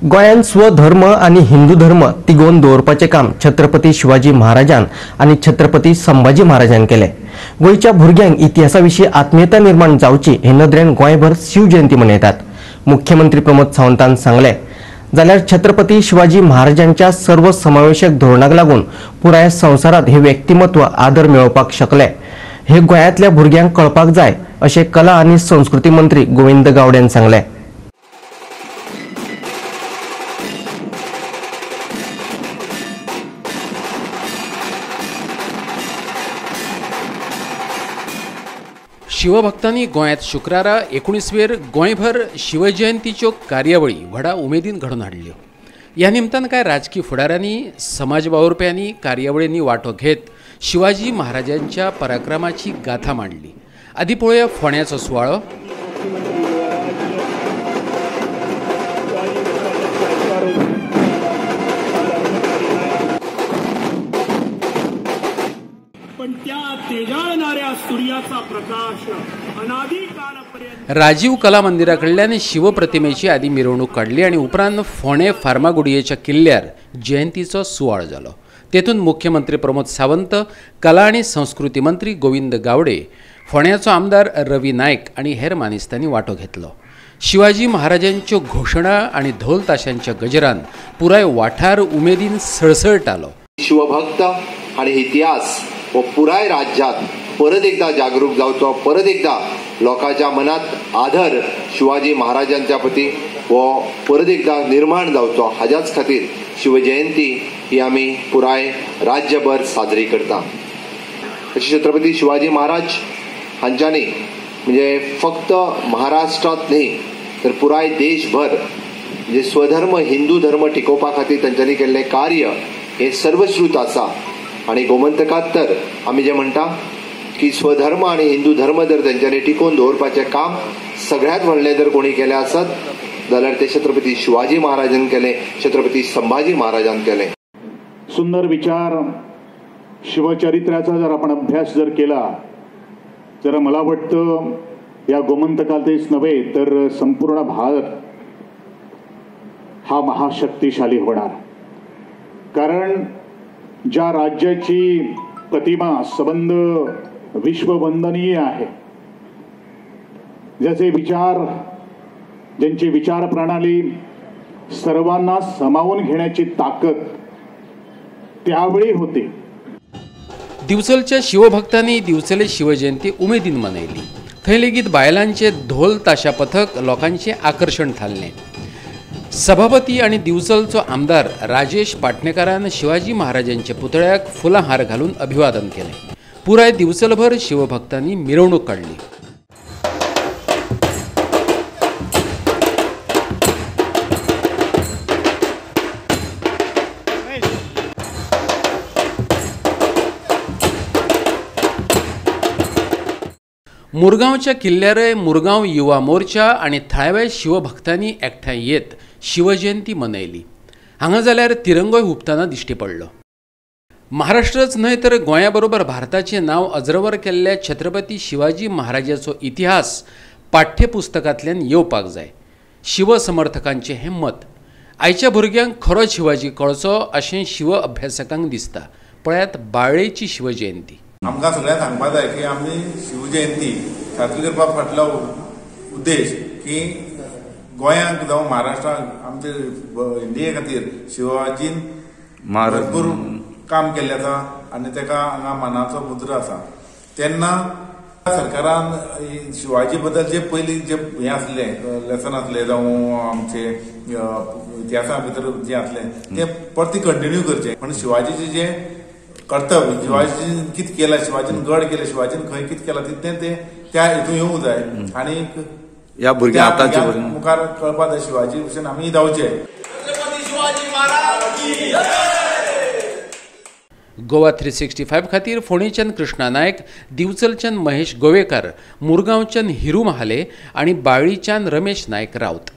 गोंयांत स्वधर्म आनी हिंदू धर्म तिगोवन दवरपाचें काम छत्रपती शिवाजी महाराजान आनी छत्रपती संभाजी महाराजान केलें। गोंयच्या भुरग्यांक इतिहासा विशीं आत्मीयता निर्माण जावची हे नदरेन गोंयभर शिवजयंती मनयतात। मुख्यमंत्री प्रमोद सावंतान सांगलें, जाल्यार छत्रपती शिवाजी महाराजांच्या सर्वसमावेशक धोरणाक लागून पुराय संवसारांत हे व्यक्तिमत्व आदर मेळोवपाक शकलें हे गोंयांतल्या भुरग्यांक कळपाक जाय अशें कला आनी संस्कृती मंत्री गोविंद गावडेन सांगलें। शिवभक्तांनी गोंयांत शुक्रारा 19वेर गोंयभर शिवजयंतीच्यो कार्यावळी व्हडा उमेदीन घडोवन हाडल्यो। ह्या निमतान कांय राजकी फुडाऱ्यांनी, समाज वावुरप्यांनी कार्यावळींनी वांटो घेत शिवाजी महाराजांच्या पराक्रमाची गाथा मांडली। आदी पळोवया फोंड्याचो सुवाळो। पण त्या तेजाळणाऱ्या सूर्याचा प्रकाश अनादिकालपर्यंत। राजीव कला मंदिराकडल्यान शिवप्रतिमेची आदी मिरवणूक काडली आनी उपरांत फोंडे फार्मागुडयेच्या किल्ल्यार जयंतीचो सुवाळो जालो। तेतून मुख्यमंत्री प्रमोद सावंत, कला आनी संस्कृती मंत्री गोविंद गावडे, फोंड्याचो आमदार रवी नायक आनी हेर मानेस्तांनी वांटो घेतलो। शिवाजी महाराजांच्यो घोशणा आनी धोल ताशांच्या गजरान पुराय वाठार उमेदीन सळसळटालो। शिवभक्त आनी इतिहास हो पुराय राज्यात परत एकदा जागरूक जावचो, परत एकदा लोकांच्या मनात आदर शिवाजी महाराजांच्या प्रती हो परत एकदा निर्माण जावचो, हाज्याच खातीर शिवजयंती ही आमी पुराय राज्यभर साजरी करता। अशी छत्रपती शिवाजी महाराज हांच्यांनी म्हणजे फक्त महाराष्ट्रात न्ही तर पुराय देशभर म्हणजे स्वधर्म हिंदू धर्म टिकोवपा खातीर तांच्यांनी केल्लें कार्य हे सर्वश्रुत आसा। आणि गोमंतकात तर आमी जे म्हणटा की स्वधर्म आणि हिंदू धर्म जर तेंच्यांनी टिकोवन दवरपाचें काम सगळ्यांत व्हडलें जर कोणी केलें आसत जाल्यार ते छत्रपती शिवाजी महाराजान केलें, छत्रपती संभाजी महाराजान केलें। सुंदर विचार शिवचरित्राचा जर आपण अभ्यास जर केला तर मला वाटतं या गोमंतकातच नव्हे तर संपूर्ण भारत हा महाशक्तिशाली होणार, कारण ज्या राज्याची प्रतिमा सबंध विश्ववंदनीय आहे, ज्याचे विचार, ज्यांची विचार प्रणाली सर्वांना सामावून घेण्याची ताकद त्यावेळी होती। दिवचलच्या शिवभक्तांनी दिवचले शिवजयंती उमेदीन मनयली। थंय लेगीत बायलांचे धोल ताशा पथक लोकांचें आकर्शण थारलें। सभापती आनी दिवचलचो आमदार राजेश पाटणेकारान शिवाजी महाराजांच्या पुतळ्याक फुलां हार घालून अभिवादन केलें। पुराय दिवचलभर शिवभक्तांनी मिरवणूक काडली। मुरगांवच्या किल्ल्यारय मुरगांव युवा मोर्चा आनी थळाव्या शिवभक्तांनी एकठांय येत शिवजयंती मनयली। हांगा जाल्यार तिरंगोय हुपतना दिश्टी पडलो। महाराष्ट्रच न्हय तर गोंया बरोबर भारताचें नांव अजरवर केल्ल्या छत्रपती शिवाजी महाराजाचो इतिहास पाठ्यपुस्तकांतल्यान येवपाक जाय, शिवसमर्थकांचें हें मत। आयच्या भुरग्यांक खरो शिवाजी कळचो अशें शिव अभ्यासकांक दिसता। पळयात बाळेची शिवजयंती। आमकां सगळ्यांक सांगपाक जाय की आमी शिवजयंती साजरी करपा फाटलो उद्देश की गोंयांक जावं महाराष्ट्राक आमचे इंडिये खातीर शिवाजीन भरपूर काम केल्लें आसा आनी ताका हांगा मानाचो मुद्रो आसा। तेन्ना सरकारान शिवाजी बद्दल जे पयलीं जे हें आसलें लेसन आसलें जावं आमचे इतिहासा भितर जें आसलें तें परती कंटिन्यू करचें, पण शिवाजीचें जें कर्तव्य, शिवाजीन कितें केलां, शिवाजीन गड केलें, शिवाजीन खंय कितें केलां तितलें तें त्या हितून येवंक जाय आनी ह्या भुरग्यांक आतांच्या भुरग्यांक मुखार कळपाक जाय शिवाजी भशेन आमी जावचें। गोवा 365 खातीर फोंडेच्यान कृष्णा नायक, दिवचलच्यान महेश गोवेकर, मुरगांवच्यान हिरू महाले आनी बाळीच्यान रमेश नायक राऊत।